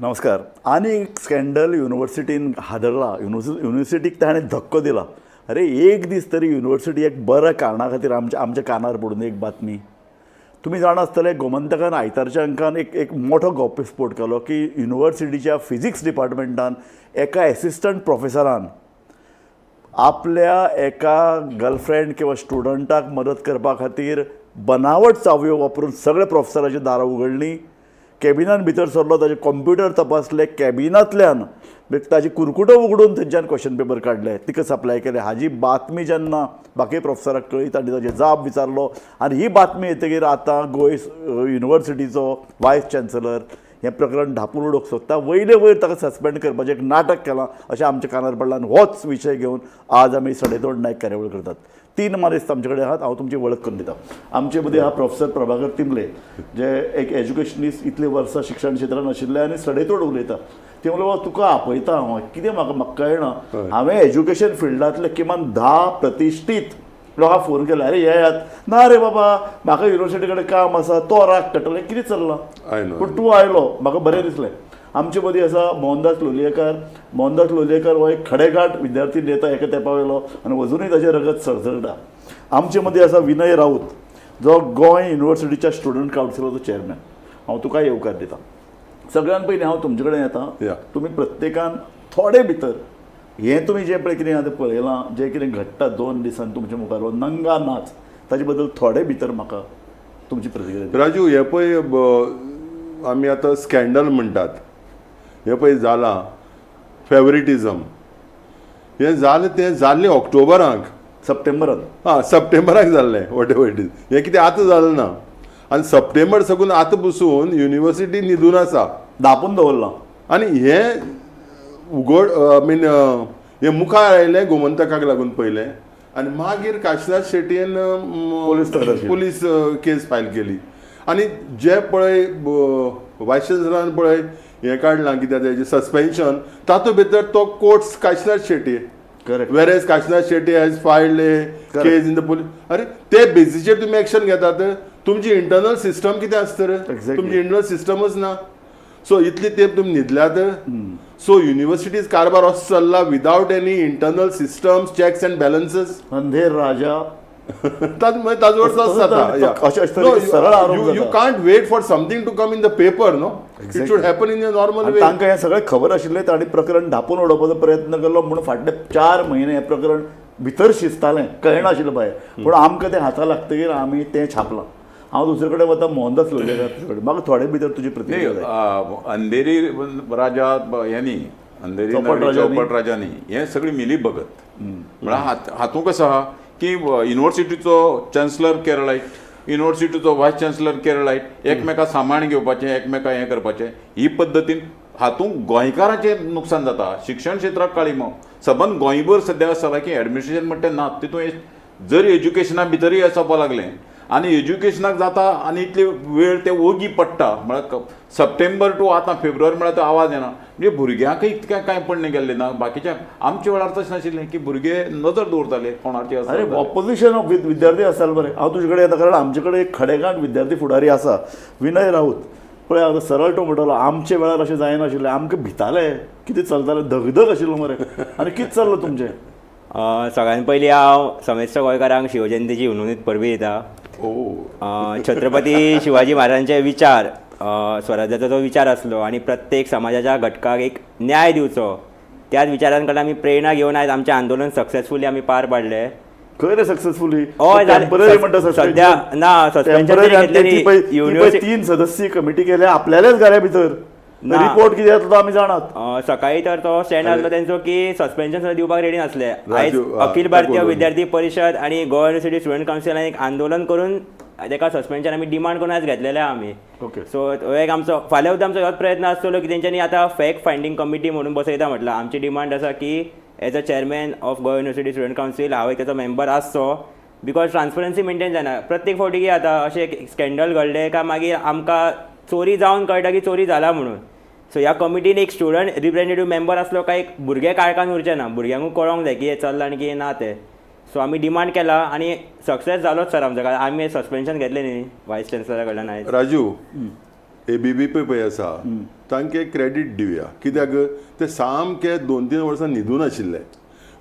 नमस्कार. आनी एक स्कँडल युनिवर्सिटीन हादरला. युनिवर्सिटीक ताणें धक्को दिला. अरे, एक दीस तरी युनिवर्सिटी एक बऱ्या कारणा खातीर आमच्या आमच्या कानार पडून एक बातमी. तुमी जाणा आसतले, गोमंतकान आयतारच्या अंकान एक एक मोठो गौप्यस्फोट केलो की युनिवर्सिटीच्या फिजिक्स डिपार्टमेंटान एका एसिस्टंट प्रोफेसरान आपल्या एका गर्लफ्रेंड किंवा स्टुडंटाक मदत करपा खातीर बनावट चावयो वापरून सगळे प्रोफेसराची दारां उगडलीं, कॅबिनान भितर सरलो, ताजे कॉम्प्युटर तपासले, कॅबिनांतल्यान ताजी कुरकुटो उगडून थंयच्यान क्वेश्चन पेपर काडले, तिका सप्लाय केले. हाजी बातमी जेन्ना बाकी प्रोफेसराक कळ्ळी, तांणी ताजेर जाब विचारलो आनी ही बातमी येतकीर आतां गोंय युनिवर्सिटीचो वायस चान्सलर हें प्रकरण धापून उडोवंक सोदता. वयले वयर ताका सस्पेंड करपाचें एक नाटक केलां अशें आमच्या कानार पडलां आनी होच विशय घेवन आज आमी सडेतोड नायक कार्यावळ करतात. तीन मानेस्त आमचे कडेन आहात. हांव तुमची वळख करून दिता. आमचे मदीं आहा प्रोफेसर प्रभाकर तिंबले, जे एक एज्युकेशनिस्ट, इतली वर्सां शिक्षण क्षेत्रान आशिल्ले आनी सडेतोड उलयता. ते म्हणले, बाबा, तुका आपयता हांव. कितें म्हाका म्हाका कळना. हांवें एज्युकेशन फिल्डांतले किमान 10 प्रतिश्ठीत लोकांक फोन केला, अरे येयात. ना रे बाबा, म्हाका युनिवर्सिटी कडेन काम आसा, तो राग काडटलो. कितें चल्लां? I know. पूण तूं आयलो, म्हाका बरें दिसलें. आमचे मदीं आसा मोहनदास लोलयेकार. मोहनदास लोलयेकार हो एक खडेगांठ विद्यार्थी नेता एका तेंपा वयलो आनी अजुनूय ताचें रगत सळसळटा. आमचे मदीं आसा विनय राऊत, जो गोंय युनिवर्सिटीच्या स्टुडंट कावन्सिलाचो चेअरमॅन. हांव तुका येवकार दिता. सगळ्यान पयलीं हांव तुमचे कडेन येता. तुमी प्रत्येकान थोडे भितर हें तुमी जें पळय कितें आतां पळयलां, जें कितें घडटा 2 दिसान तुमच्या मुखार, हो नंगा नाच, ताजे बद्दल थोडे भितर म्हाका तुमची प्रतिक्रिया दिया. राजू, हे पळय, आमी आतां स्कँडल म्हणटात, हे पळय जालां फेवरेटिझम, हें जालें तें जाल्लें ऑक्टोबराक. सप्टेंबरान. हां, सप्टेंबराक जाल्लें. What ever it is, हें कितें आतां जालें ना आनी सप्टेंबर साकून आतां बसून युनिवर्सिटी न्हिदून आसा. दापून दवरलां. आनी हें उगड, I mean, हें मुखार आयलें गोमंतकाक लागून पयलें आनी मागीर काशिनाथ शेटयेन पोलीस तक्रार केली. पोलीस केस फायल केली. आनी जे पळय वायस चान्सलरान पळय हें काडलां कित्याक तेजें सस्पेन्शन, तातूंत भितर तो quotes Kashinath Shetye. Whereas Kashinath Shetye has filed a case in the police. अरे, ते बेजीचेर तुमी एक्शन घेतात, तुमची इंटरनल सिस्टम कितें आसता रे? तुमची इंटरनल सिस्टमच ना. सो इतली तेंप तुमी न्हिदल्यात. सो युनिवर्सिटीज कारभार असो चल्ला without any internal systems, checks and balances. अंधेर राजा. ताजो अर्थ असो जाता. अशें तरेचे सरळ आरोप you जाता. Can't wait for something to come in the paper, no. It should happen in a normal आनी वे. तांकां हें सगळें खबर आशिल्लें. तांणी प्रकरण धापून उडोवपाचो प्रयत्न केलो म्हणून फाटले 4 म्हयने हें प्रकरण भितर शिजतालें, कळनाशिल्लें भायर. पूण आमकां तें हाता लागतकीर आमी तें छापलां. हांव दुसरे कडेन वता, मोहनदास लोलयेकार कडेन. म्हाका थोडे भितर तुजी प्रतिक्रिया नाही. जाय. अंधेरी राजा यांनी अंधेरी चौपट नगरी राजांनी. चौपट राजांनी हे सगळी मिली भगत. म्हळ्यार हातूंत कसो आहा की युनिवर्सिटीचो चान्सलर केरळायट, युनिवर्सिटीचो वायस चान्सलर केरळायट, एकमेका सामाण घेवपाचें, एकमेका हें करपाचें, ही पद्दतीन हातूंत गोंयकारांचें नुकसान जाता. शिक्षण क्षेत्राक काळीमो सबंद गोंयभर सद्या अशें जालां की एडमिनिस्ट्रेशन म्हणटा तें ना. तितून जर एज्युकेशना भितरूय येवपा लागलें आनी एज्युकेशनाक जाता आनी इतले वेळ ते ओगी पडटा. म्हळ्यार सप्टेंबर टू आतां फेब्रुवारी म्हळ्यार तो आवाज येना. म्हणजे भुरग्यांकय इतकें कांय पडणे गेल्लें ना. बाकीच्या आमच्या वेळार तशें नाशिल्लें की भुरगे नजर दवरताले कोणाची आसा अरे, जाल्यार. ऑपोजिशन ऑफ विद्यार्थी आसताले बरें. हांव तुजे कडेन येता, कारण आमचे कडेन एक खडेगांठ विद्यार्थी फुडारी आसा, विनय राऊत. पळय, आतां सरळ तो म्हणटलो, आमच्या वेळार अशें जायनाशिल्लें, आमकां भिताले. कितें चलतालें? धगधग आशिल्लो मरे. आनी कितें चल्लां तुमचें? सगळ्यात पयलीं हांव समेस्त गोंयकारांक शिवजयंतीची हुनहुनीत परबी दिता. छत्रपती शिवाजी महाराजांचे विचार, स्वराज्याचो जो विचार आसलो आनी प्रत्येक समाजाच्या घटकाक एक न्याय दिवचो, त्याच विचारांकडे आमी प्रेरणा घेवन आयज आमचें आंदोलन सक्सेसफुली आमी पार पाडलें. खंय रे सक्सेसफुली? हय, जालें. टेम्पररी म्हणटा. सध्या ना, suspension तरी घेतलें न्ही. तीन सदस्यीय कमिटी केल्या आपल्यालेच घरा भितर. ना. रिपोर्ट कितें येता तो आमी जाणात. सकाळी तर तो स्टँड आसलो तेंचो की सस्पेन्शन सुद्दां दिवपाक रेडी नासले. आयज राजू, अखिल भारतीय ताका विद्यार्थी परिशद आनी गोवा युनिवर्सिटी स्टुडंट कावन्सिलान एक आंदोलन करून तेका सस्पेन्शन आमी डिमांड करून आयज घेतलेलें आहा आमी. सो हो एक आमचो फाल्यां सुद्दां आमचो होच प्रयत्न आसतलो की तेंच्यांनी आतां फॅक्ट फायंडींग कमिटी म्हणून बसयता म्हटलां. आमची डिमांड आसा की as a chairman of Goa University Student Council हांव एक तेचो मेंबर आसचो, because transparency maintain जायना. प्रत्येक फावटी कितें जाता, अशें स्कँडल घडलें काय मागीर आमकां चोरी जावन कळटा की चोरी जाला म्हणून. सो ह्या कमिटीन एक स्टुडंट रिप्रेझेंटेटीव मेंबर आसलो काय एक भुरगे काळखान उरचे ना. भुरग्यांकूय कळोंक जाय की हें चल्लां आनी कितें ना तें. सो आमी डिमांड केला आनी सक्सेस जालोच सर आमचो, कारण आमी सस्पेन्शन घेतलें न्ही वायस चान्सलरा कडल्यान आयज. राजू. एबीवीपी पळय आसा तांकां क्रेडीट दिवया, कित्याक ते सामके 2-3 वर्सां न्हिदून आशिल्ले.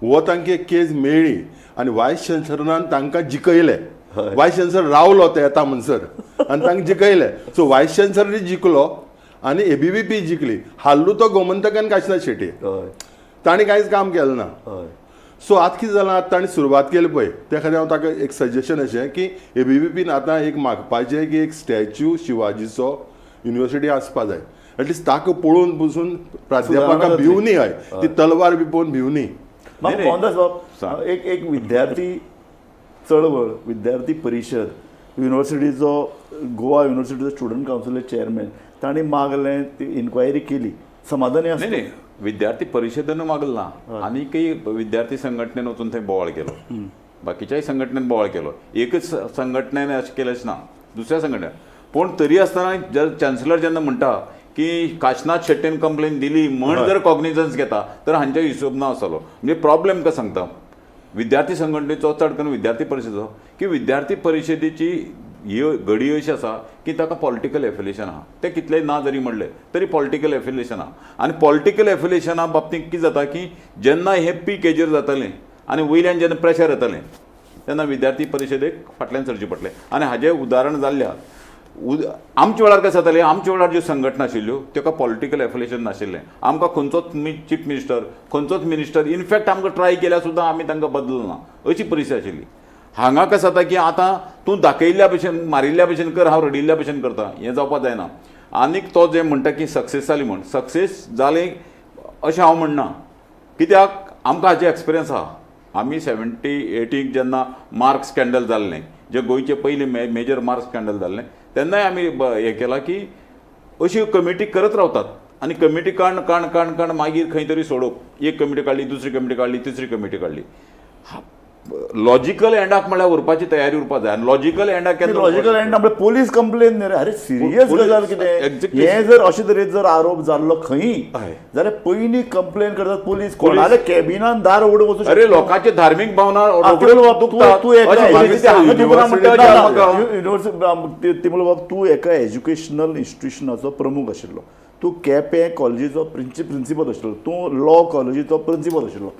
हो तांकां एक केस मेळ्ळी आनी वायस चान्सलरान तांकां जिखयले. वायस चान्सलर रावलो ते येता म्हणसर आनी तांकां जिखयले. सो वायस चान्सलर जिखलो आनी एबीवीपी जिखली. हाल्लो तो गोमंतक आनी काशिनाथ शेट्ये, तांणी कांयच काम केलें ना. सो आतां कितें जालां, आतां तांणी सुरवात केली पळय, त्या खातीर हांव ताका एक सजेशन अशें की एबीवीपीन आतां एक मागपाचें की एक स्टॅच्यू शिवाजीचो युनिवर्सिटी आसपा जाय. एटलिस्ट ताका पळोवन पसून प्राध्यापकां भिवनी, हय, ती तलवार बी पळोवन भिवनी. मोहनदास बाब, एक एक विद्यार्थी चळवळ, विद्यार्थी परिशद, युनिवर्सिटीचो, गोवा युनिवर्सिटीचो स्टुडंट कावन्सिलाचे चेअरमॅन, तांणी मागलें, ती इन्क्वायरी केली, समाधानी आसा? नाही नाही, विद्यार्थी परिशदेन मागलं ना, आनीकय विद्यार्थी संघटनेन वचून थंय बोवाळ केलो, बाकीच्याय संघटनेन बोवाळ केलो. एकच संघटनेन अशें केलेंच ना, दुसऱ्या संघटनेन. पूण तरी आसतना जर चान्सलर जेन्ना म्हणटा की काशनाथ शेट्टीन कंप्लेन दिली म्हण जर कॉग्निजन्स घेता तर हांचे हिशोब ना आसतलो. म्हणजे प्रॉब्लेम काय सांगता, विद्यार्थी संघटनेचो चड करून विद्यार्थी परिशदेचो, की विद्यार्थी परिशदेची ही घडी अशी आसा की ताका पॉलिटिकल एफिलिएशन आहा. ते कितलेय ना जरी म्हणले तरी पॉलिटिकल एफिलिएशन आहा. आनी पॉलिटिकल एफिलिएशना बाबतींत कितें जाता की जेन्ना हे पीक हेजेर जातालें आनी वयल्यान जेन्ना प्रेशर येतालें तेन्ना विद्यार्थी परिशदेक फाटल्यान सरचें पडलें. आनी हाजें उदाहरण जाल्लें आहा. आमच्या वेळार कशें जातालें, आमच्या वेळार ज्यो संघटना आशिल्ल्यो ताका पॉलिटिकल एफिलिएशन नाशिल्लें. आमकां खंयचोच चीफ मिनिस्टर, खंयचोच मिनिस्टर, इनफॅक्ट आमकां ट्राय केल्यार सुद्दां आमी तांकां बदलना, अशी परिस्थिती आशिल्ली. हांगा कशें जाता की आतां तूं दाखयल्ल्या भशेन, मारिल्ल्या भशेन कर, हांव रडिल्ल्या भशेन करता, हें जावपा जायना. आनीक तो जें म्हणटा की सक्सेस जाली म्हण, सक्सेस जालें अशें हांव म्हणना, कित्याक आमकां हाजे एक्सपिरियन्स आहा. आमी 78 जेन्ना मार्क स्कँडल जाल्लें, जे गोंयचे पयले मेजर मार्क स्कँडल जाल्लें, तेन्नाय आमी हें केलां की अशी कमिटी करत रावतात आनी कमिटी काण काण काण काण मागीर खंय तरी सोडोवप. एक कमिटी काडली, दुसरी कमिटी काडली, तिसरी कमिटी काडली. लॉजिकल एंडाक म्हळ्यार उरपाची तयारी उरपा जाय आनी लॉजिकल एंडाक केन्ना लॉजिकल एंड म्हणजे पोलीस कंप्लेन न्ही रे. अरे सिरियस गजाल कितें, हे जर अशे तरेन जर आरोप जाल्लो खंय जाल्यार पयलीं कंप्लेन करतात पोलीस, कोणाले कॅबिनान दार उगडून वचूं. अरे लोकांचे धार्मीक भावना तूं बाब, तूं एका एज्युकेशनल इन्स्टिट्युशनाचो प्रमुख आशिल्लो, तूं केपें कॉलेजीचो प्रिंसिपल आशिल्लो, तूं लॉ कॉलेजीचो प्रिंसिपल आशिल्लो.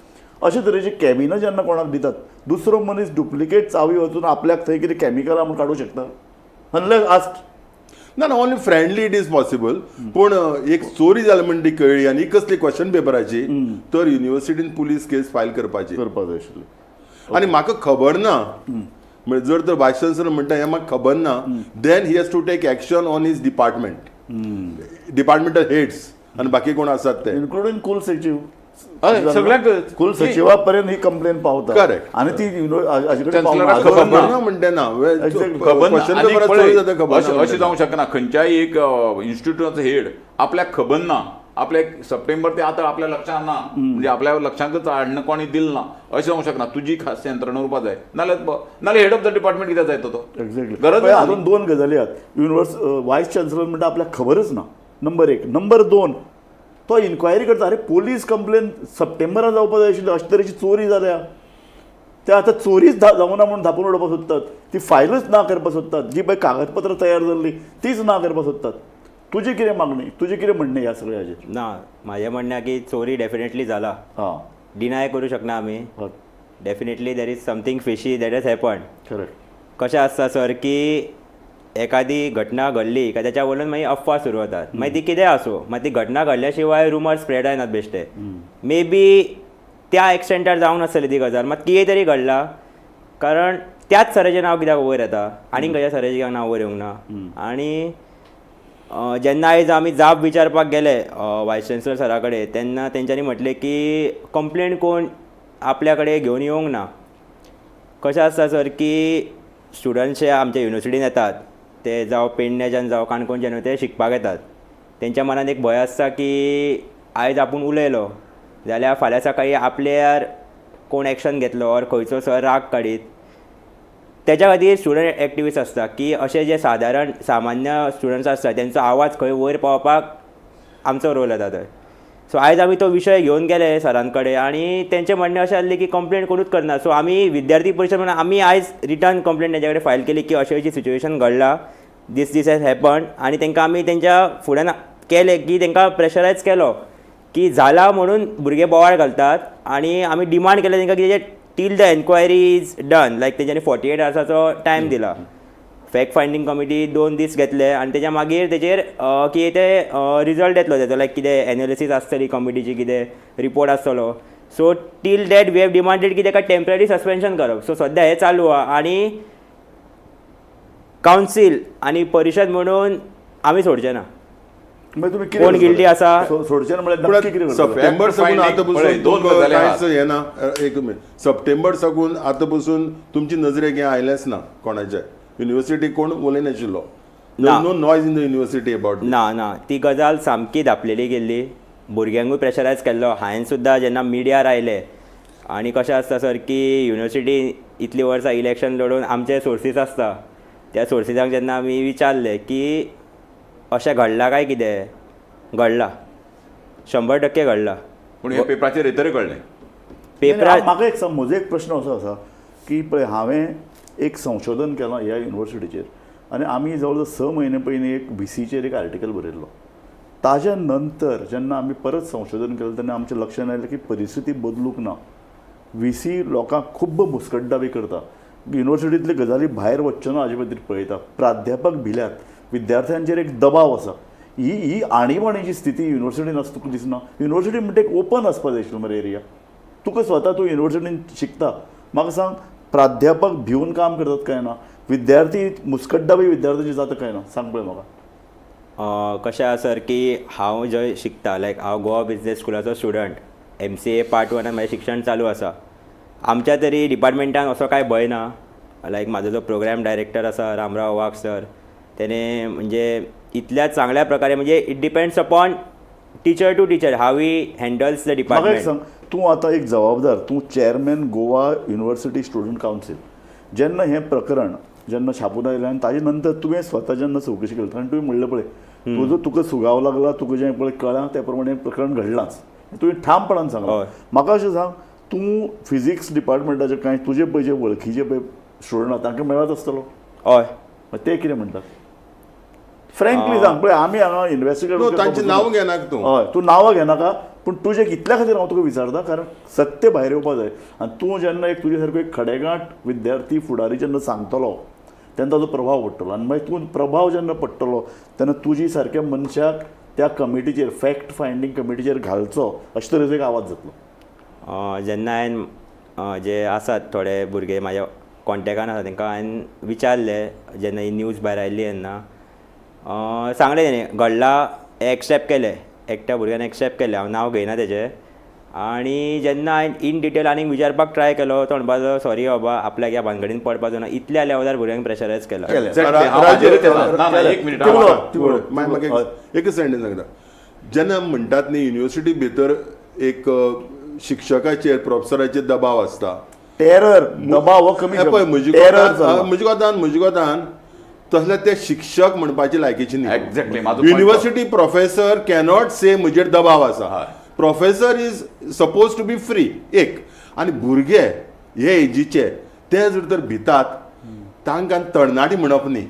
अशे तरेची कॅबिनां जेन्ना कोणाक दितात, दुसरो मनीस डुप्लिकेट चावी वचून आपल्याक थंय कितें कॅमिकलां म्हूण काडूंक शकता, अनलेस आस्क. ना ना, only friendly it is possible. पूण एक चोरी जाली म्हण ती कळ्ळी आनी कसली क्वेश्चन पेपराची, तर युनिवर्सिटीन पुलीस केस फायल करपाची करपाक जाय आशिल्ली. आनी म्हाका खबर ना, म्हणजे जर तर वायस चान्सलर म्हणटा हें म्हाका खबर ना, then he has to take action on his department, departmental heads आनी बाकी कोण आसात ते, इन्क्लुडींग कुल सचिव, सगळ्यांक कुल सचिवा पर्यंत ही कंप्लेन पावता. करेक्ट. आनी ती खबर ना म्हणटे ना, खबर ना. अशें जावंक शकना. खंयच्याय एक इन्स्टिट्यूटाचो हेड आपल्याक खबर ना, आपल्याक सप्टेंबर ते आतां आपल्या लक्षांत ना, म्हणजे आपल्या लक्षांतच हाडणं कोणी दिलें ना, अशें जावंक शकना. तुजी खास यंत्रणा उरपा जाय, नाल्यार हेड ऑफ the department कित्याक जाय तो? एक्झॅक्टली. गरज हातूंत दोन गजाली आहात. युनिवर्स वायस चान्सलर म्हणटा आपल्याक खबरच ना, नंबर एक. नंबर दोन, तो इन्क्वायरी करता. अरे पोलीस कंप्लेन सप्टेंबरान जावपा जाय आशिल्ली. अशे तरेची चोरी जाल्या, ते आतां चोरीच जावना म्हणून धापून उडोवपाक सोदतात, ती फायलच ना करपाक सोदतात, जी पळय कागदपत्रां तयार जाल्ली तीच ना करपाक सोदतात. तुजी कितें मागणी, तुजें कितें म्हणणें ह्या सगळ्या हाजेर? ना, म्हाजें म्हणणें की चोरी डेफिनेटली जाला, डिनाय करूं शकना आमी. Definitely there is something fishy that has happen. Correct. कशें आसता सर की एखादी घटना घडली काय त्याच्या वयल्यान मागीर अफवा सुरू जातात, मागीर ती कितेंय आसूं, मागीर ती घटना घडल्या शिवाय रुमर स्प्रेड जायनात बेश्टे. मे बी त्या एक्सटेंटार जावंक नासतली ती गजाल, मात कितें तरी घडला. कारण त्याच सराचें नांव कित्याक वयर येता, आनी खंयच्या सराचें नांव वयर येवंक ना. आनी जेन्ना आयज आमी जाप विचारपाक गेले वायस चान्सलर सरा कडेन, तेन्ना तेंच्यांनी म्हटलें की कंप्लेन कोण आपल्या कडेन घेवन येवंक ना. कशें आसता सर की स्टुडंट्स जे आमच्या युनिवर्सिटीन येतात ते जावं पेडण्याच्यान जावं काणकोणच्यान ते शिकपाक येतात, तेंच्या मनान एक भंय आसता की आयज आपूण उलयलो जाल्यार फाल्यां सकाळीं आपल्यार कोण एक्शन घेतलो ऑर खंयचो सर राग काडीत. तेच्या खातीर स्टुडंट एक्टिविस्ट आसता की अशे जे सादारण सामान्य स्टुडंट्स आसता तेंचो आवाज खंय वयर पावोवपाक आमचो रोल येता थंय. सो आयज आमी तो विशय घेवन गेले सरां कडेन आनी तेंचें म्हणणें अशें आसलें की कंप्लेन कोणूच करना. सो आमी विद्यार्थी परिशद म्हणून आमी आयज रिटर्न कंप्लेन तेंच्या कडेन फायल केली की अशें अशी सिच्युएशन घडला, This this has happen. आनी तांकां आमी तेंच्या फुड्यान केलें की तांकां प्रेशरायज केलो की जाला म्हणून भुरगे बोवाळ घालतात आनी आमी डिमांड केलें तांकां की till the enquiry is done, like तेंच्यांनी 48 आवर्साचो टायम दिला. फॅक्ट फायंडींग कमिटी 2 दीस घेतले आनी तेच्या मागीर तेचेर कितें ते रिजल्ट येतलो तेजो, लायक कितें एनालिसीस आसतली कमिटीची, कितें रिपोर्ट आसतलो. So till that we have demanded की ताका टेम्पररी सस्पेन्शन करप. सो सद्या हें चालू आहा आनी कावन्सील आनी परिशद म्हणून आमी सोडचे ना. मागीर तुमी कितें कोण करतले? गिल्टी आसा? सोडचें ना म्हळ्यार नक्की कितें करतले? सप्टेंबर साकून आतां पळय, पसून दोन गजाली कांयच आहात. हें ना. एक मिनट, सप्टेंबर साकून आतां पसून तुमची नजरेक हें आयलेंच ना कोणाचे, युनिवर्सिटी कोण उलयनाशिल्लो, ना. No noise in the university about. ना ना, ती गजाल सामकी धापलेली गेल्ली, भुरग्यांकूय प्रेशरायज केल्लो. हांवें सुद्दां जेन्ना मिडियार आयले आनी कशें आसता सर की युनिवर्सिटी इतलीं वर्सां इलेक्शन लडोवन आमचे सोर्सीस आसता, त्या सोर्सिसांक जेन्ना आमी विचारलें की अशें घडलां काय कितें, घडलां, 100% घडलां. पूण हे पेपराचेर येतरी कळ्ळें. पेपरार म्हाका एक सांग, म्हजो एक प्रश्न असो आसा की पळय हांवें एक संशोधन केलां ह्या युनिवर्सिटीचेर आनी आमी जवळ जवळ 6 म्हयने पयलीं एक व्हीसीचेर एक आर्टिकल बरयल्लो. ताज्या नंतर जेन्ना आमी परत संशोधन केलें तेन्ना आमच्या लक्षांत आयलें की परिस्थिती बदलूंक ना. व्हीसी लोकांक खूब्ब मुस्कटदाबी करता, युनिवर्सिटींतल्यो गजाली भायर वच्च्यो ना हाजे खातीर पळयता, प्राध्यापक भिल्यात, विद्यार्थ्यांचेर एक दबाव आसा. ही ही आणीबाणीची स्थिती युनिवर्सिटीन आसा तुका दिसना? युनिवर्सिटी म्हणटा एक ओपन आसपा जाय आशिल्लो मरे एरिया. तुका स्वता तूं युनिवर्सिटीन शिकता, म्हाका सांग प्राध्यापक भिवन काम करतात काय ना, विद्यार्थी मुस्कटदाबी विद्यार्थ्यांची जाता काय ना, सांग पळय म्हाका. कशें आसा सर की हांव जंय शिकता, लायक हांव गोवा बिजनेस स्कुलाचो स्टुडंट, MCA part 1 म्हजें शिक्षण चालू आसा. आमच्या तरी डिपार्टमेंटान असो कांय भंय ना. लायक म्हाजो जो प्रोग्राम डायरेक्टर आसा रामराव वाघ सर, तेणे म्हणजे इतल्या चांगल्या प्रकारे, म्हणजे it depends upon teacher to teacher how he handles the म्हाका एक डिपार्टमेंट. सांग, तूं आतां एक जबाबदार, तूं chairman Goa university student council, जेन्ना हें प्रकरण जेन्ना छापून आयलें आनी ताजे नंतर तुवें स्वता जेन्ना चवकशी केली, कारण तुवें म्हणलें पळय तुजो तुका सुगाव लागला, तुका जें पळय कळ्ळां त्या प्रमाणे प्रकरण घडलांच, तुवें ठामपणान सांगलां. हय. म्हाका अशें सांग, तूं फिजिक्स डिपार्टमेंटाचे कांय तुजे पळय जे वळखीचे पळय स्टुडंट आसा तांकां मेळत आसतलो, हय. ते कितें म्हणटात फ्रँकली सांग पळय, आमी हांगा इन्वेस्टिगेट न्हू, तांचें नांव घेनाका तूं. हय, तूं नांवां घेनाका, पूण तुजें कितल्या खातीर हांव तुका विचारता, कारण सत्य भायर येवपा जाय. आनी तूं जेन्ना एक तुजे सारको एक खडेगांठ विद्यार्थी फुडारी जेन्ना सांगतलो तेन्ना ताजो प्रभाव पडटलो, आनी मागीर तूं प्रभाव जेन्ना पडटलो तेन्ना तुजी सारक्या मनशाक त्या कमिटीचेर, फॅक्ट फायंडींग कमिटीचेर घालचो अशे तरेचो एक आवाज जातलो. जेन्ना हांवें जे आसात थोडे भुरगे म्हाज्या कॉन्टेक्टान आसा तांकां हांवें विचारलें, जेन्ना ही न्यूज भायर आयली तेन्ना सांगलें तेणें घडलां, एक्सेप्ट केलें, एकट्या भुरग्यान एक्सेप्ट केलें, हांव नांव घेयना तेजें. आनी जेन्ना हांवें इन डिटेल आनीक विचारपाक ट्राय केलो, तो म्हणपाक लागलो सॉरी बाबा, आपल्याक ह्या भानगडीन पडपाचो ना, इतल्या लेवलार भुरग्यांक प्रेशरायज केला. Exactly, हांव हाजेरूच येता. ना ना, एक मिनिट, हांव म्हाका एक सेंटेन्स सांगता. जेन्ना म्हणटात न्ही युनिवर्सिटी भितर एक शिक्षकाचेर प्रोफेसराचेर दबाव आसता, टेरर, दबाव हो कमी, पळय टेरर. म्हज्या कोतान तसले ते शिक्षक म्हणपाचे लायकीचे न्ही. एक्झॅक्टली, म्हाजो point university professor cannot से म्हजेर दबाव आसा. Professor is suppose to be free एक, आनी भुरगे हे एजीचे ते जर तर भितात तांकां तरणाटी म्हणप न्ही,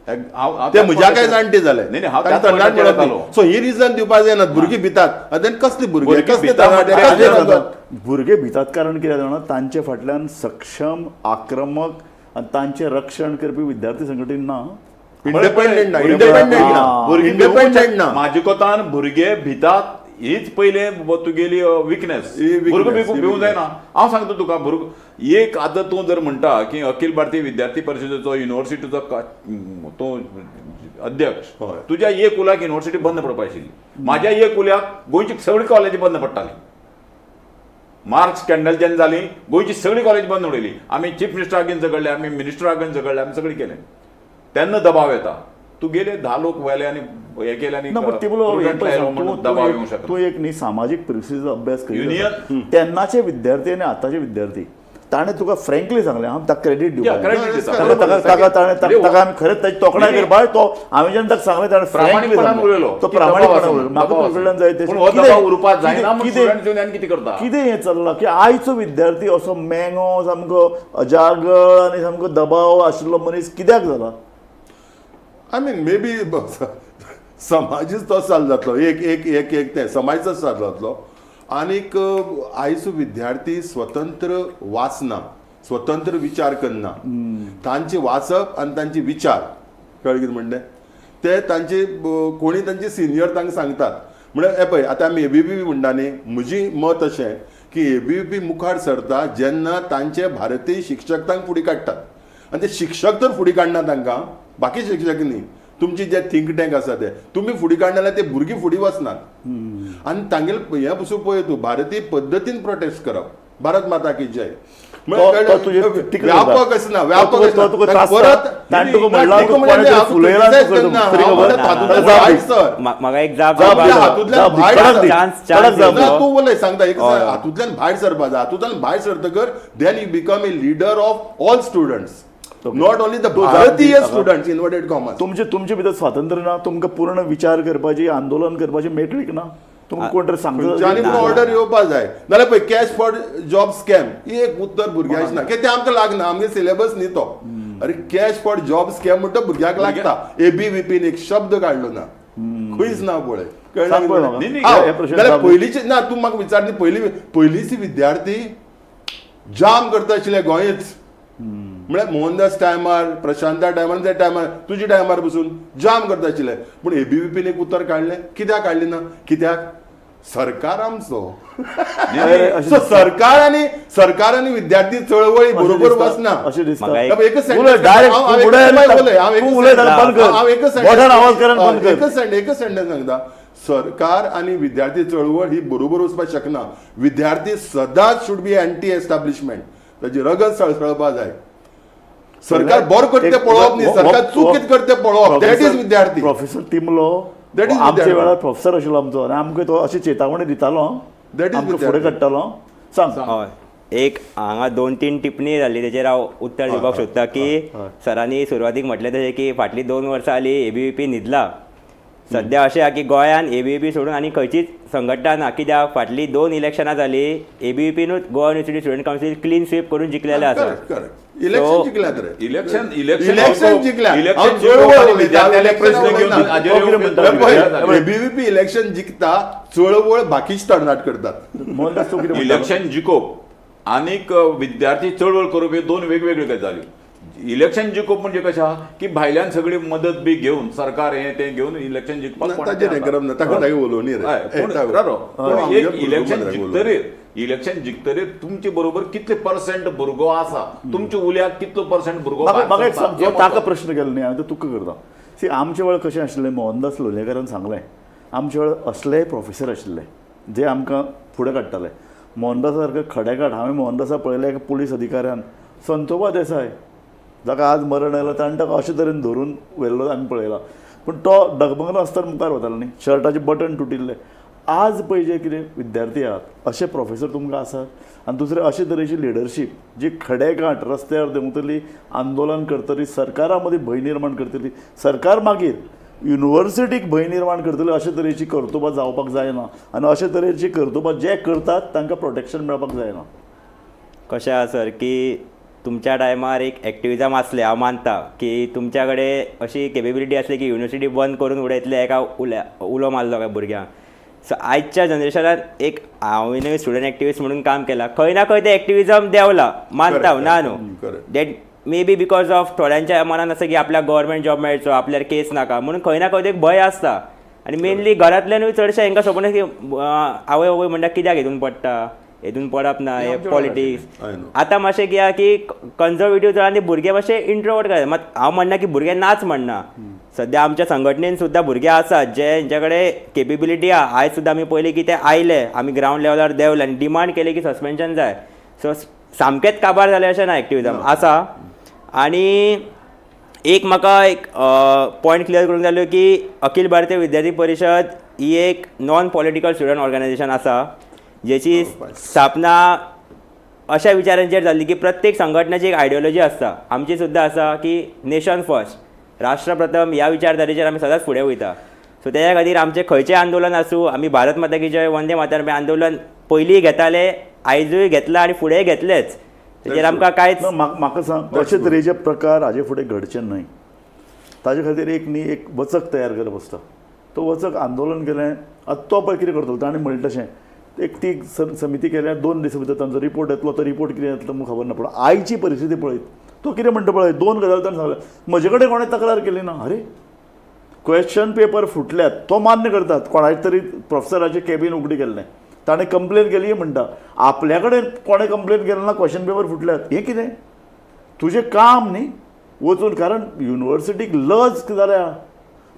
ते म्हज्या काय जाणटे जाले, न्ही, हांव तांकां त्याच तरणाटे पॉयंटाचेर म्हणप न्ही. येतालो. सो ही रिजन दिवपा जायना भुरगीं भितात, आनी कसली भुरगीं भुरगीं कसले भितात तरणाटे म्हणजे कसले हाजेर तरणाटे? भुरगे भितात कारण कितें जाणा, तांचे फाटल्यान सक्षम आक्रमक आनी तांचें रक्षण करपी विद्यार्थी संघटन ना. इंडिपेंडंट ना, इंडिपेंडंट ना, भुरगीं इंडिपेंडंट ना. म्हाजे कोतान भुरगे भितात हीच पयलें तुगेली विकनेस. ही weakness, भुरगो ही भिवूं weakness. जायना. हांव सांगता तुका, भुरगो एक आतां तूं जर म्हणटा की अखिल भारतीय विद्यार्थी परिशदेचो युनिवर्सिटीचो तूं अध्यक्ष, हय. तुज्या एक उल्याक युनिवर्सिटी बंद पडपा आशिल्ली, म्हाज्या एक उल्याक गोंयची सगळी कॉलेजी बंद पडटाली. मार्क स्कॅन्डल जेन्ना जाली गोंयची सगळी कॉलेज बंद उडयली. आमी चीफ मिनिस्टरा अगेन झगडले, आमी मिनिस्टरा अगेन झगडले, आमी सगळी केलें. तेन्ना दबाव येता, तुगेले 10 लोक व्हेले आनी हे केले आनी ना, पण ते बोलो, prudent लायलो म्हणून दबाव येवंक शकना. तूं एक न्ही सामाजीक परिस्थितीचो अभ्यास करीत Union- आसा. तेन्नाचे विद्यार्थी आनी आतांचे विद्यार्थी, ताणें तुका फ्रँकली सांगलें, हांव ताका क्रेडीट Yeah, दिवपाक credit दिता. ताका ताका ताका ताणें म्हणजे ताका आमी खरेंच ताची तोखणाय नाही, करपाक तो हांवें जेन्ना ताका सांगलें ताणें फ्रँकली प्रामाणीकपणान सांगलें. उलयलो तो की दबाव प्रामाणीकपणान आसा उलयलो. म्हाका दबाव तुजे कडल्यान जाय आसा. पूण हो दबाव उरपाक जायना म्हूण स्टुडंट युनियन कितें करता? कितें हें चल्लां की आयचो विद्यार्थी असो मेंगो, सामको अजागळ आनी सामको दबाव आशिल्लो मनीस कित्याक जाला? I mean may be समाजच तो चालू जातलो, एक एक एक एक तें समाजच चालू जातलो. आनीक आयज विद्यार्थी स्वतंत्र वाचना, स्वतंत्र विचार करना. तांचे वाचप आनी तांचे विचार, कळ्ळें कितें म्हणलें ते, तांचे कोणी तांचे सिनियर तांकां सांगतात. म्हळ्यार हे पळय, आतां आमी एबीवीपी म्हणटा न्ही, म्हजी मत अशें की एबीवीपी मुखार सरता जेन्ना तांचे भारतीय शिक्षक तांकां फुडें काडटात. आनी ते शिक्षक तर फुडें काडना तांकां, बाकी शिक्षक न्ही, तुमची जे थिंक टँक आसा ते तुमी फुडें काडना जाल्यार ते भुरगीं फुडें वचनात. आनी तांगेले हें पसून पळय तूं, भारतीय पद्दतीन प्रोटेस्ट करप, भारत माता की जय. तो तुजे तिकडे व्यापक आसना, व्यापक तो तुका आसना. त्रासता. परत ताणें तुका म्हणलां, तुका तूं म्हणलें, कोणाक तरी हांव फुलयला criticize तुका करना. तरी हांव खबर. म्हणटा, तातूंतल्यान जाप भायर दी. सर. म्हाका एक जाप जाप दिवपाक दी. जाय. हातूंतल्यान जाप दी. भायर कडक दी. चान्स कडक चान्स जाप दी. ना, तूं उलय सांगता एक हय. हातूंतल्यान भायर सरपा जाय. हातूंतल्यान भायर सरतकर then you become a leader of all students, not only the तूं जाप दी. भारतीय स्टुडंट्स, इन्वर्टेड कॉमर्स. तुमचे तुमचे भितर स्वातंत्र्य ना, तुमकां पूर्ण विचार करपाची, आंदोलन करपाची मेकळीक ना. तुमकां कोण तरी खंयच्यानी सांगता पूण ऑर्डर येवपा जाय. नाल्यार पळय, कॅश फॉर जॉब स्कॅम ही एक उत्तर भुरग्यांक ना, कित्याक ते आमकां लागना, आमगे सिलेबस न्ही तो. अरे, कॅश फॉर जॉब स्कॅम म्हणटा भुरग्याक लागता. एबीवीपीन एक शब्द काडलो ना, खंयच ना पळय. कळ्ळें सांग पळय कितें? म्हाका. न्ही, न्ही, हांव, हे प्रश्न जाल्यार जाप दी. पयलींचे ना, तूं म्हाका विचार न्ही, पयलीं पयलींचे विद्यार्थी जाम करता आशिल्ले गोंयच. म्हळ्यार मोहनदास टायमार, प्रशांता टायमार, त्या टायमार, तुज्या टायमार पसून जाम करता आशिल्ले. पूण एबीवीपीन एक उतर काडलें, कित्याक काडलें ना? कित्याक सरकार आमचो. अरे, अशें सो सरकार आनी विद्यार्थी चळवळी बरोबर दिसता- वचना. अशें दिसता. म्हाका एक- एकच उलय sentence- direct, हांव- तूं हांव उलय एकच उलय, हांव तूं एकच उलय जाल्यार बंद कर. हांव एकच मोठ्यान आवाज कर आनी बंद कर. एकच सेंटेन्स सांगता. सरकार आनी विद्यार्थी चळवळ ही बरोबर वचपाक शकना. विद्यार्थी सदांच should be anti establishment. ताची रगत सळसळपा जाय. सरकार बरो करता तें पळोवप न्ही, सरकार चूक कितें करता तें पळोवप. That is विद्यार्थी. प्रोफेसर तिमलो That is आमच्या विद्यार्थी. वेळार प्रोफेसर आशिल्लो आमचो आनी आमकां तो अशी चेतावणी दितालो, That is आमकां फुडें विद्यार्थी. काडटालो. सांग. हय, एक हांगा दोन तीन टिप्पणी जाल्ली, तेचेर हांव उत्तर दिवपाक सोदता की सरांनी सुरवातीक म्हटलें तशें की फाटलीं 2 वर्सां जालीं एबीवीपी न्हिदला. सद्या अशें आहा की गोंयान एबीवीपी सोडून आनी खंयचीच संघटना ना, कित्याक फाटलीं दोन इलेक्शनां जालीं, एबीवीपीनूच Goa university student council clean sweep करून जिखलेलें आसा. करेक्ट करेक्ट, इलेक्शन जिखल्यात रे. इलेक्शन इलेक्शन इलेक्शन जिखल्या. इलेक्शन हांव चळवळ विद्यार्थ्यांले प्रश्न घेवन उलयता. हाजेर येवपी. एबीवीपी इलेक्शन जिखता, चळवळ बाकीच तरणाट करतात. मोहनदास, तूं कितें म्हणटा? इलेक्शन जिखोवप आनीक विद्यार्थी चळवळ करप ह्यो दोन वेगवेगळ्यो गजाली. इलेक्शन जिखोवप म्हणजे कशें आहा की भायल्यान सगळी मदत बी घेवन, सरकार हें तें घेवन इलेक्शन जिखपाक कोणाचें ताचेर हें जाता. करप ना, ताका ताका उलोवनी रे. हय, पूण राव, पूण एक इलेक्शन जिखतरीर तुमचे बरोबर कितले पर्संट भुरगो आसा, तुमच्या उल्याक कितलो पर्संट भुरगो म्हाका भायर म्हाका एक सरता, सांग, हें ताका महत्वाचें. प्रश्न केलो न्ही हांवें, तो तुका करता. सी, आमच्या वेळार कशें आशिल्लें, मोहनदास लोलयेकारान सांगलें, आमच्या वेळार असलेय प्रोफेसर आशिल्ले जे आमकां फुडें काडटाले. मोहनदासा सारके खडेगांठ. हांवें मोहनदासा पळयलें एका पुलीस अधिकाऱ्यान, संतोबा देसाय, जाका आज मरण आयलां, ताणें ताका अशे तरेन धरून व्हेल्लो आमी पळयला. पूण तो डगमगना आसतना मुखार वतालो न्ही, शर्टाचे बटन तुटिल्ले. आज पळय जे कितें विद्यार्थी आहात, अशे प्रोफेसर तुमकां आसात? आनी दुसरें, अशे तरेची लिडरशीप जी खडेगांठ रस्त्यार देंवतली, आंदोलन करतली, सरकारा मदीं भंय निर्माण करतली, सरकार मागीर युनिवर्सिटीक भंय निर्माण करतली, अशे तरेची कर्तुबां जावपाक जायना. आनी अशे तरेची कर्तुबां जे करतात तांकां प्रोटेक्शन मेळपाक जायना. कशें आहा सर की तुमच्या टायमार एक एक्टिविजम आसलें, हांव मानता की तुमच्या कडेन अशी केपेबिलिटी आसली की युनिवर्सिटी बंद करून उडयतले एका उल्या उलो मारलो काय भुरग्यांक. सो आयच्या जनरेशनान एक हांवेनूय स्टुडंट एक्टिविस्ट म्हणून काम केलां, खंय ना खंय तें एक्टिविजम देंवला, मानता हांव, ना न्हू. Correct. That may be because of थोड्यांच्या मनान आसा की आपल्याक गव्हर्मेंट जॉब मेळचो, आपल्यार केस नाका म्हणून खंय ना खंय एक भंय आसता. आनी मेनली घरांतल्यानूय चडशे हांकां सपोर्ट की आवय बापूय म्हणटा कित्याक हितून पडटा, हितून पडप ना, हे पॉलिटिक्स. I know. आतां मातशें कितें आहा की कन्जर्वेटीव जाण आनी भुरगे मातशे इंट्रोवर्ट जाले. मात हांव म्हणना की भुरगे नाच म्हणना, सद्या आमच्या संघटनेन सुद्दां भुरगे आसात जे हेंच्या कडेन केपेबिलिटी आहा. आयज सुद्दां आमी पयलीं की ते आयले, आमी ग्रावंड लेवलार देंवले आनी डिमांड केली की सस्पेन्शन जाय. सो सामकेंच काबार जालें अशें ना, एक्टिविजम आसा. आनी एक म्हाका एक पॉयंट क्लियर करूंक जाय की अखिल भारतीय विद्यार्थी परिशद ही एक नॉन पॉलिटिकल स्टुडंट ऑर्गनायझेशन आसा, जेची स्थापना अशा विचारांचेर जाल्ली की प्रत्येक संघटनाची एक आयडियोलॉजी आसता, आमची सुद्दां आसा की नेशन फर्स्ट, राष्ट्र प्रथम ह्या विचारधारेचेर आमी सदांच फुडें वयता. सो तेज्या खातीर आमचें खंयचें आंदोलन आसूं, आमी भारत माता की जय, वंदे मातरम हें आंदोलन पयलीं घेताले, आयजूय घेतलां आनी फुडेंय घेतलेच. तेजेर आमकां कांयच ना, म्हाका सांग, अशे तरेचे प्रकार हाजे फुडें घडचे न्हय. ताजे खातीर एक न्ही एक वचक तयार करप आसता. तो वचक आंदोलन केलें, आतां तो पळय कितें करतलो. ताणें म्हणलें तशें एक ती समिती केल्या, 2 दिसां भितर तांचो रिपोर्ट येतलो. तो रिपोर्ट कितें येतलो म्हाका खबर ना, पूण आयची परिस्थिती पळयत तो कितें म्हणटा पळय, 2 गजाली ताणें सांगलें. म्हजे कडेन कोणें तक्रार केली ना. अरे क्वेश्चन पेपर फुटल्यात तो मान्य करतात, कोणाचे तरी प्रोफेसराचें केबीन उगडी केल्लें, ताणें कंप्लेन केली म्हणटा, आपल्या कडेन कोणें कंप्लेन केलें ना, क्वेश्चन पेपर फुटल्यात. हें कितें तुजें काम न्ही वचून, कारण युनिवर्सिटीक लज जाल्या,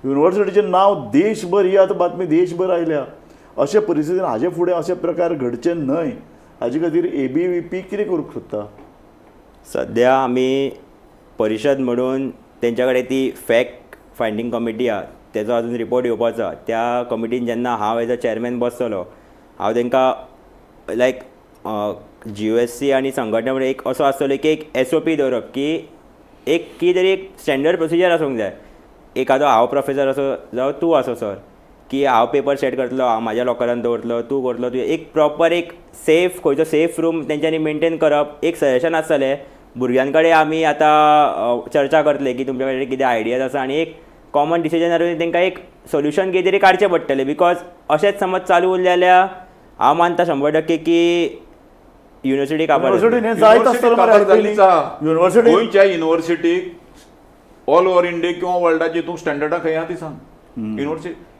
युनिवर्सिटीचें नांव देशभर, ही आतां बातमी देशभर आयल्या. अशे परिस्थितीन हाजे फुडें अशे प्रकार घडचे न्हय हाजे खातीर ABVP कितें करूंक सोदता? सद्या आमी परिशद म्हणून तेंच्या कडेन ती फॅक्ट फायंडींग कमिटी आहा, तेजो अजून रिपोर्ट येवपाचो आहा. त्या कमिटीन जेन्ना हांव एज अ चॅरमॅन बसतलो, हांव तेंकां लायक GUSC आनी संघटना म्हणून एक असो आसतलो की एक SOP दवरप की एक कितें तरी एक स्टँडर्ड प्रोसिजर आसूंक जाय. एखादो हांव प्रोफेसर आसो जावं तूं आसो सर, की हांव पेपर सेट करतलो, हांव म्हाज्या लॉकरान दवरतलो, तूं करतलो, तूं एक प्रॉपर एक सेफ खंयचो सेफ रूम तेंच्यांनी मेनटेन करप, एक सजेशन आसतलें. भुरग्यां कडेन आमी आतां चर्चा करतले की तुमच्या कडेन कितें आयडियाज आसा आनी एक कॉमन डिसिजन तांकां एक सोल्युशन कितें तरी काडचें पडटलें. Because अशेंच समज चालू उरलें जाल्यार हांव मानता 100% की युनिवर्सिटी काबार जातली. युनिवर्सिटी जायत आसतना मरे जाल्लीच आहा. युनिवर्सिटी गोंयच्या युनिवर्सिटीक ऑल ओव्हर इंडिया किंवा वर्ल्डाची तूं स्टँडर्डा खंय आहा ती सांग.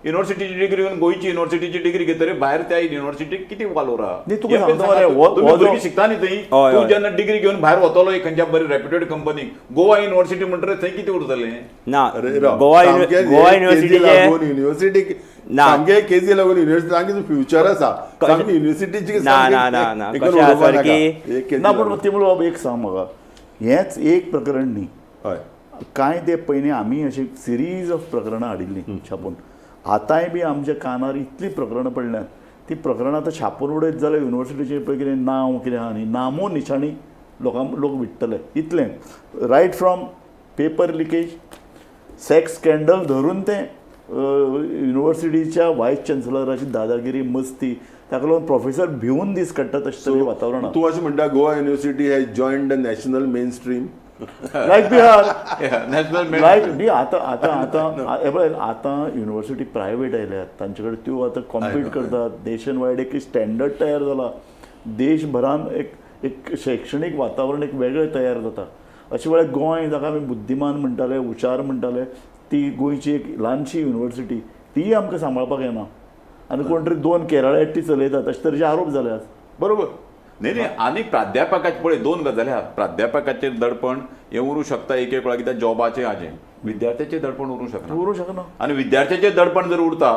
युनिवर्सिटीची डिग्री घेवन गोंयची युनिवर्सिटीची डिग्री घेतरी भायर त्या युनिवर्सिटीक कितें वालोर आहा? न्ही, तुका सांगता मरे, तुमी हो जो- भुरगीं शिकता न्ही थंय, हय, तूं हय. जेन्ना डिग्री घेवन भायर वतलो एक खंयच्या बरी रेप्युटेड कंपनीक, गोवा युनिवर्सिटी म्हणटकीर थंय कितें उरतलें? ना, अरे राव, गोवा सामकें गोवा हे युनिवर्सिटीचे केजी लागून युनिवर्सिटीक ना. सामके केजी लागून युनिवर्सिटी सामकी फ्युचर आसा, सामकी युनिवर्सिटीची. ना, ना, ना, ना. कशें आसा सर की- ना, पूण तिमुल बाब एक सांग म्हाका, हेंच एक प्रकरण न्ही, हय कांय ते पयलीं आमी अशी सिरीज ऑफ प्रकरणां हाडिल्लीं छापून. आतांय बी आमच्या कानार इतलीं प्रकरणां पडल्यांत, ती प्रकरणां आतां छापून उडयत जाल्यार युनिवर्सिटीचें पळय कितें नांव कितें आहा न्ही, नामो निशाणी लोकांक लोक विट्टले. इतलें right from paper leakage, sex scandal धरून तें युनिवर्सिटीच्या वायस चान्सलराची दादागिरी मस्ती, ताका लागून प्रोफेसर भिवून दीस काडटात अशें तरेचें वातावरण आहा. तूं अशें म्हणटा Goa University has join the national mainstream like Bihar, national like न्ही. आतां आतां आतां हे पळय, आतां युनिवर्सिटी प्रायवेट आयल्यात, तांचे कडेन त्यो आतां कॉम्पीट करतात. नेशन वायड एक स्टँडर्ड तयार जाला, देशभरान एक एक शैक्षणीक वातावरण एक वेगळें तयार जाता. अशे वेळार गोंय जाका आमी बुद्धिमान म्हणटाले, हुशार म्हणटाले, ती गोंयची एक ल्हानशी युनिवर्सिटी तीय आमकां सांबाळपाक येना आनी कोण तरी 2 केरळायत ती चलयतात अशे तरेचे आरोप जाल्यात. बरोबर न्ही न्ही. आनी प्राध्यापकाचे पळय 2 गजाली आहात. प्राध्यापकाचेर दडपण हें उरूंक शकता एक एक वेळा, कित्याक जॉबाचें हाजें, विद्यार्थ्याचें दडपण उरूंक शकना. उरूंक शकना. आनी विद्यार्थ्याचें दडपण जर उरता,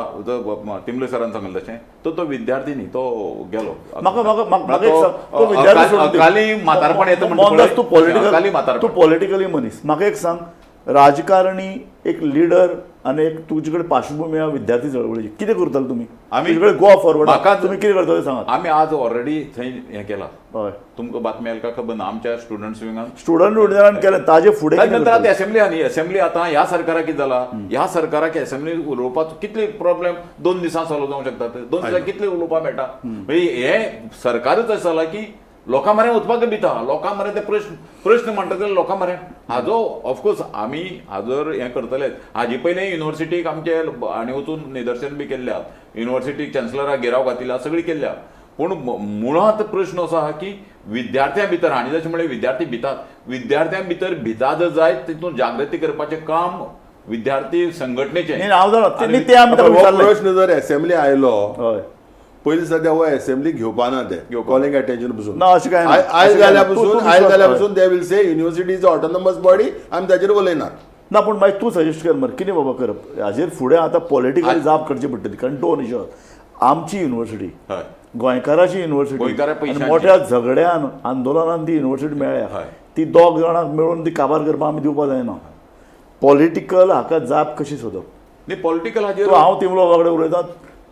तिमले सरान सांगलें तशें, तर तो विद्यार्थी न्ही, तो गेलो. म्हाका म्हाका म्हाका म्हाका एक सांग, तो विद्यार्थी सोडून दी. अकाली म्हातारपण येता म्हणटा मोहनदास, तूं पळय, पॉलिटिकल, अकाली म्हातारपण. तूं पॉलिटिकली मनीस, म्हाका एक सांग, राजकारणी एक लिडर आनी एक तुजे कडेन पार्श्वभूमी आहा विद्यार्थी चळवळीची, कितें करतले तुमी? आमी- तुजे कडेन गोवा फॉरवर्ड, म्हाका- तुमी कितें करतले सांगात. आमी आज ऑलरेडी थंय हें केलां. हय. तुमकां बातमी आयली काय खबर ना, आमच्या स्टुडंट्स विंगान स्टुडंट युनियनान केलें, ताजे फुडें कितें नंतर आतां करतले? असेंब्ली आहा न्ही, असेंब्ली आतां ह्या सरकाराक कितें जाला, ह्या सरकाराक असेंब्ली उलोवपाचो कितले प्रॉब्लेम 2 दिसां सॉल्व जावंक शकतात, 2 दिसां कितले उलोवपाक मेळटा. म्हणजे हे सरकारच अशें जालां की लोकां मऱ्यान वचपाक भिता, लोकां मऱ्यान ते प्रश्न मांडटा जाल्यार लोकां मऱ्यान हाजो ऑफकोर्स आमी हाजर हें करतलेच. हाजे पयलीं युनिवर्सिटीक आमचे हांणी वचून निदर्शन बी केल्लें आहा, युनिवर्सिटीक चान्सलराक घेराव घातिल्लो, सगळी केल्ली आहा. पूण मुळांत प्रश्न असो आहा की विद्यार्थ्यां भितर, हांणी जशें म्हणलें विद्यार्थी भितात, विद्यार्थ्यां भितर भिता जर जायत तितून जागृती करपाचें काम विद्यार्थी संघटनेचें. न्ही, हांव जाणा, ते आमी ताका हो विचारलें. प्रश्न जर असेंब्ली आयलो, हय. पयलीं सद्या हो असेंब्ली घेवपा ना ते कॉलिंग अटेन्शन पसून ना, अशें कांय ना. आयज अशें कांय जाल्या ना. तूं- पसून, तूं आयज विश्वास जाल्या कर. पसून they will say university is autonomous body, आमी ताचेर उलयनात. ना, पूण मागीर तूं सजेस्ट कर मरे कितें बाबा करप हाजेर फुडें. आतां पॉलिटिकली जाप करची पडटली, कारण 2 इशू आहात. आमची युनिवर्सिटी, हय. गोंयकाराची युनिवर्सिटी, गोंयकारा आनी पयशांची. मोठ्या झगड्यान आंदोलनान ती युनिवर्सिटी मेळ्ळ्या, हय. ती 2 जाणांक मेळून ती काबार करपाक आमी दिवपा जायना. पॉलिटिकल हाका जाप कशी सोदप? न्ही, पॉलिटिकल हाजेर तूं हांव तिमलो बाबा कडेन उलयता,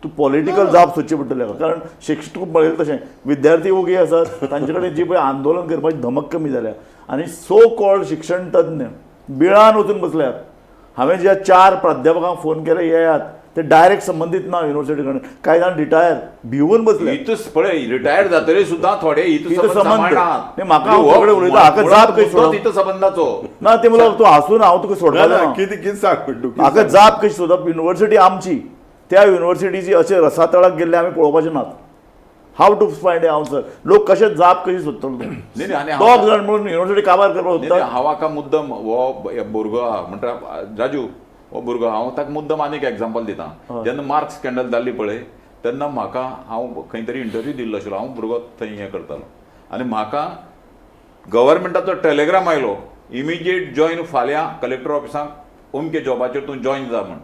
तूं पॉलिटिकल जाप सोदची पडटली हाका. कारण शिक्षक तूं पळयलें तशें विद्यार्थी ओगी आसात, तांचे कडेन जी पळय आंदोलन करपाची धमक कमी जाल्या आनी सो कॉल्ड शिक्षण तज्ञ बिळान वचून बसल्यात. हांवें ज्या 4 प्राध्यापकांक फोन केले, येयात, ते डायरेक्ट संबंदीत ना युनिव्हर्सिटी कडेन. कांय जाण रिटायर भिवून बसले. हितूच पळय, रिटायर जातरी सुद्दां थोडे हित हित संबंद संबंद. सांबाळनात. नाही, म्हाका हांव सगळें उलयता, हाका जाप कशी सोडप? हित संबंदाचो ना ते म्हणलो तूं हांसून हांव तुका ना सोडपाचो ना ना. कितें कितें सांग तूं कितें म्हाका सांग? जाप कशी सोदप? युनिव्हर्सिटी आमची, त्या युनिव्हर्सिटीची अशें रसातळाक गेल्ले आमी पळोवपाचे नात. हाव टू फायंड आन्सर? लोक कशे जाप कशी सोदतलो तूं? नाही, नाही, आणि दोग जाण म्हणून युनिव्हर्सिटी काबार करपाक नाही, सोदता. नाही, हांव हाका मुद्दम हो भुरगो आहा म्हणटा राजू, हो भुरगो हांव ताका मुद्दम आनीक एग्जाम्पल दिता. जेन्ना मार्क स्कँडल जाल्ली पळय तेन्ना म्हाका हांव खंय तरी इंटरव्यू दिल्लो आशिल्लो, हांव भुरगो थंय हें करतालो आनी म्हाका गव्हर्मेंटाचो टेलेग्राम आयलो, इमिजिएट जॉयन फाल्यां कलेक्टर ऑफिसाक अमके जॉबाचेर तूं जॉयन जा म्हण.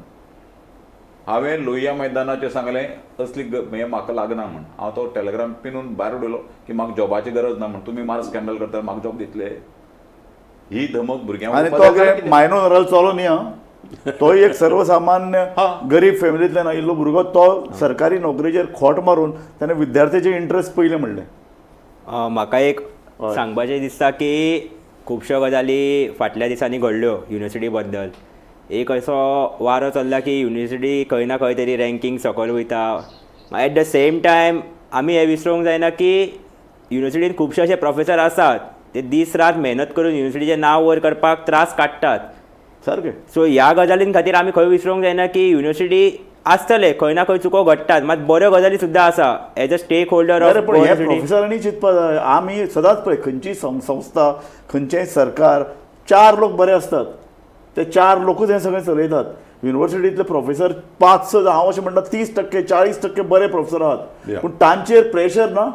हांवें लोहिया मैदानाचेर सांगलें असली हें म्हाका लागना म्हण. हांव तो टेलेग्राम पिनून भायर उडयलो की म्हाका जॉबाची गरज ना म्हण. तुमी मार्क स्कँडल करता, म्हाका जॉब दितले? ही धमक भुरग्यांक आनी उरपा तो जाय जाल्यार कितें मायनो नरल चलो न्ही आं, तोय एक सर्वसामान्य गरीब फॅमिलींतल्यान आयिल्लो भुरगो, तो सरकारी नोकरेचेर खोट मारून ताणें विद्यार्थ्याचे इंट्रस्ट पयलें म्हणलें. म्हाका एक सांगपाचें दिसता की खुबश्यो गजाली फाटल्या दिसांनी घडल्यो युनिवर्सिटी बद्दल. एक असो वारो चल्ला की युनिवर्सिटी खंय ना खंय तरी रँकींग सकयल वयता. एट the same time आमी हें विसरूंक जायना की युनिवर्सिटीन खुबशे अशे प्रोफेसर आसात ते दीस रात मेहनत करून युनिवर्सिटीचें नांव वयर करपाक त्रास काडटात. सारकें. सो ह्या गजालीं खातीर आमी खंय विसरूंक जायना की युनिवर्सिटी आसतले खंय ना खंय चुको घडटात, मात बऱ्यो गजाली सुद्दां आसा एज अ स्टेक होल्डर अरे ऑफ पण हे युनिवर्सिटी. प्रोफेसरांनी चिंतपा जाय. आमी सदांच पळय खंयचीय संस्था, खंयचेंय सरकार, चार लोक बरे आसतात, ते चार लोकूच हें सगळें चलयतात. युनिव्हर्सिटींतले प्रोफेसर 5-6, हांव अशें म्हणटा 30% 40% बरे प्रोफेसर आहात, पूण तांचेर प्रेशर ना.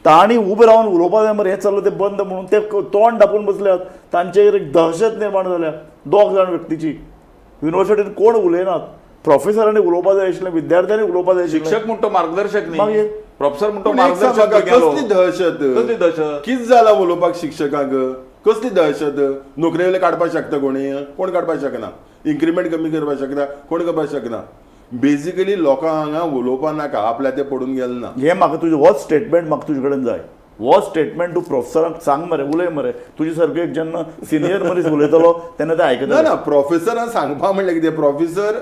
तांणी उबे रावन उलोवपा जाय मरे, हें चल्लां तें बंद म्हणून. ते तोंड धापून बसल्यात. तांचेर एक दहशत निर्माण जाल्या दोग जाण व्यक्तीची. युनिव्हर्सिटीन कोण उलयनात. प्रोफेसरांनी उलोवपा जाय आशिल्लें, विद्यार्थ्यांनी उलोवपा जाय आशिल्लें. शिक्षक म्हणतो मार्गदर्शक न्ही, मागीर? प्रोफेसर म्हणतो पूण एक सांग मार्गदर्शक म्हाका, भुरग्यांलो. कसली दहशत? कसली दहशत? कितें जालां उलोवपाक शिक्षकांक? कसली दहशत? नोकरे वयले काडपाक शकता कोणी? कोण काडपाक शकना. इन्क्रिमेंट कमी करपाक शकता कोण? करपाक शकना. बेजिकली लोकांक हांगा उलोवपा नाका, आपल्या ते पडून गेले ना. हें म्हाका तुजें होच स्टेटमेंट म्हाका तुजे कडेन जाय. हो स्टेटमेंट तूं प्रोफेसरांक सांग मरे, उलय मरे. तुजे सारको एक जेन्ना सिनियर मनीस उलयतलो तेन्ना ते ना आयकतले. ना, प्रोफेसरान सांगपा म्हणल्यार कितें, प्रोफेसर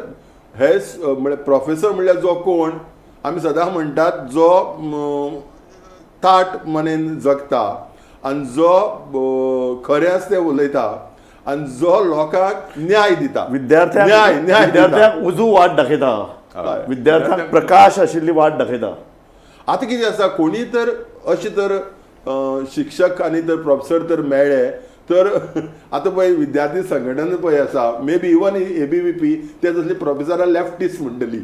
हे म्हळ्यार प्रोफेसर म्हणल्यार जो कोण आमी सदां म्हणटात जो ताट मनेन जगता आनी जो खरें आसा तें उलयता आनी जो लोकांक न्याय दिता, विद्यार्थ्यांक न्याय न्याय दिता. विद्यार्थ्यांक उजू वाट दाखयता, विद्यार्थ्यांक प्रकाश आशिल्ली वाट दाखयता. आतां कितें आसा, कोणी तर अशें तर शिक्षक आनी तर प्रोफेसर तर मेळ्ळे तर आतां पळय विद्यार्थी संघटना पळय आसा, may be even ABVP, ते तसली प्रोफेसरां लेफ्टिस्ट म्हणटली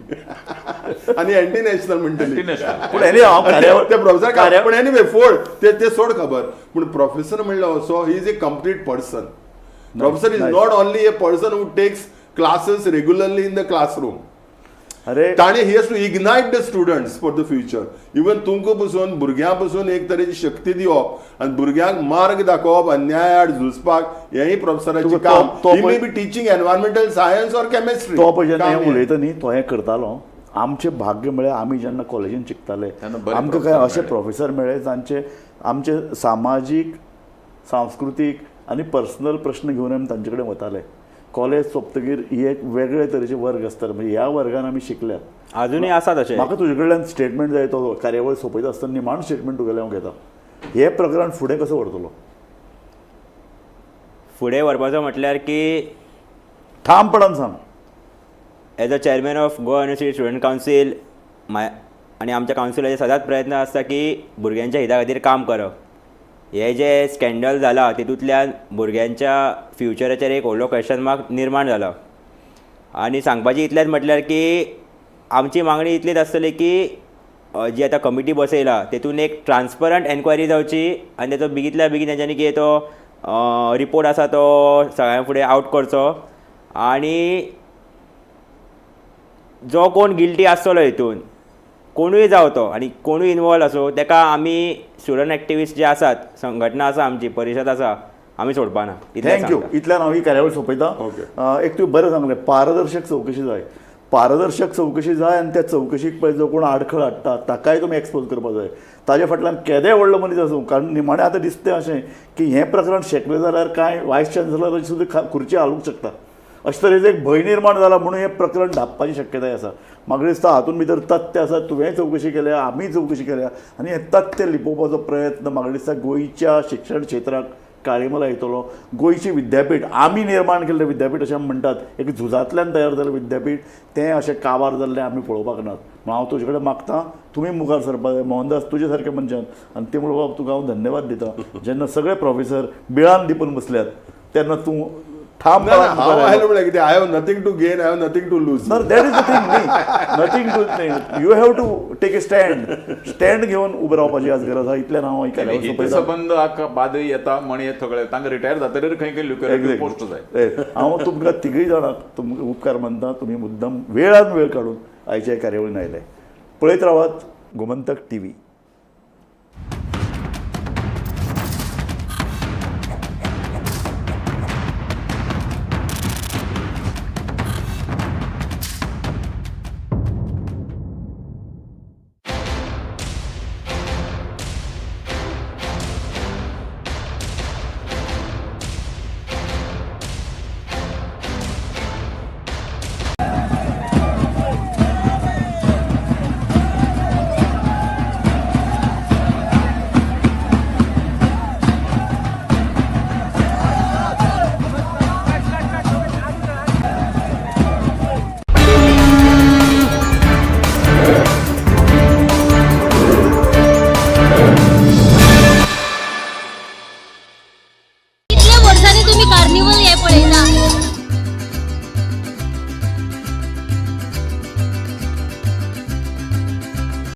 आनी एंटी नॅशनल म्हणटली. Anti-national. पूण एनी हांव कार्यावळ ते प्रोफेसर पूण एनीवे फोड ते ते सोड खबर, पूण प्रोफेसर म्हणल्यार असो he is a complete person. Professor is nice. Not only a person who takes classes regularly in the classroom. अरे ताणें he has to ignite the students for the future. Even तुमकां पसून भुरग्यां पसून एक तरेची शक्ती दिवप आनी भुरग्यांक मार्ग दाखोवप, अन्याय आड झुजपाक, हेंय प्रोफेसराचें तुका काम. तो he may be teaching environmental science or chemistry. तो पळय जेन्ना हें उलयता न्ही, तो हें करतालो. आमचें भाग्य म्हळ्यार आमी जेन्ना कॉलेजीन शिकताले तेन्ना बरे आमकां काय प्रोफेसर अशे मेळ्ळे. प्रोफेसर मेळ्ळे जांचे आमचे सामाजीक, सांस्कृतीक आनी पर्सनल प्रश्न घेवन आमी तांचे कडेन वताले. कॉलेज सोंपतकीर ही एक वेगळे तरेचे वर्ग आसताले, म्हणजे ह्या वर्गान आमी शिकल्यात. अजुनूय आसा तशें. म्हाका तुजे कडल्यान स्टेटमेंट जाय. तो कार्यावळ सोंपयता आसतना निमाण स्टेटमेंट तुगेलें हांव घेता. हें प्रकरण फुडें कसो व्हरतलो? फुडें व्हरपाचो म्हटल्यार की ठामपणान सांग. As a chairman of Goa University Student Council my आनी आमच्या कावन्सिलाचे सदांच प्रयत्न आसता की भुरग्यांच्या हिता खातीर काम करप. हे जे स्कँडल जाला तितूंतल्यान भुरग्यांच्या फ्युचराचेर एक व्हडलो क्वेश्चन मार्क निर्माण जाला. आनी सांगपाचें इतलेंच म्हटल्यार की आमची मागणी इतलीच आसतली की जी आतां कमिटी बसयला तेतून एक ट्रान्सपरंट एन्क्वायरी जावची आनी तेचो बेगींतल्या बेगीन तेंच्यांनी कितें तो रिपोर्ट आसा तो सगळ्यां फुडें आवट करचो आनी जो कोण गिल्टी आसतलो हितून, कोणूय जावं तो आनी कोणूय इनवॉल्व आसूं, तेका आमी स्टुडंट एक्टिविस्ट जे आसात, संघटना आसा आमची, परिशद आसा, आमी सोडपाना. इतलें thank you. सांगता. इतल्यान हांव ही कार्यावळ सोंपयता. ओके. एक तुवें बरें सांगलें, पारदर्शक चवकशी जाय. पारदर्शक चवकशी जाय आनी त्या चवकशीक पळय जो कोण आडखळ हाडटा ताकाय तुमी एक्सपोज करपाक जाय. ताजे फाटल्यान केदेय व्हडलो मनीस आसूं, कारण निमाणें आतां दिसता अशें की हें प्रकरण शेकलें जाल्यार कांय वायस चान्सलराची सुद्दां खुर्ची हालूंक शकता. अशे तरेचो एक भंय निर्माण जाला म्हणून हें प्रकरण धापपाची शक्यताय आसा. म्हाका दिसता हातूंत भितर तथ्य आसा. तुवेंय चवकशी केल्या, आमीय चवकशी केल्या आनी हें तथ्य लिपोवपाचो प्रयत्न म्हाका दिसता गोंयच्या शिक्षण क्षेत्राक काळीमा येतलो. गोंयची विद्यापीठ, आमी निर्माण केल्लें विद्यापीठ अशें आमी म्हणटात, एक झुजांतल्यान तयार जाल्लें विद्यापीठ, तें अशें काबार जाल्लें आमी पळोवपाक नात. म्हण हांव तुजे कडेन मागता, तुमी मुखार सरपाक जाय मोहनदास तुजे सारके मनशान. आनी ते म्हणून बाब तुका हांव धन्यवाद दिता. जेन्ना सगळे प्रोफेसर बिळान लिपून बसल्यात तेन्ना तूं ठाम ना, हांव आयलो म्हळ्यार कितें, I have nothing to gain, I have nothing to lose. Sir, that is the thing न्ही, nothing to, you have to take a stand. Stand घेवन उबें रावपाची आज गरज आसा. इतल्यान हांव हित ऐकल्या संबंद बादय येता म्हण हे सगळे तांकां रिटायर जातकीर खंय खंय लुक्रेटीव पोस्ट जाय. हांव तुमकां तिगूय जाणांक तुमकां उपकार मानता. तुमी मुद्दम वेळान वेळ काडून आयच्या कार्यावळीन आयले. पळयत रावात गोमंतक टी व्ही.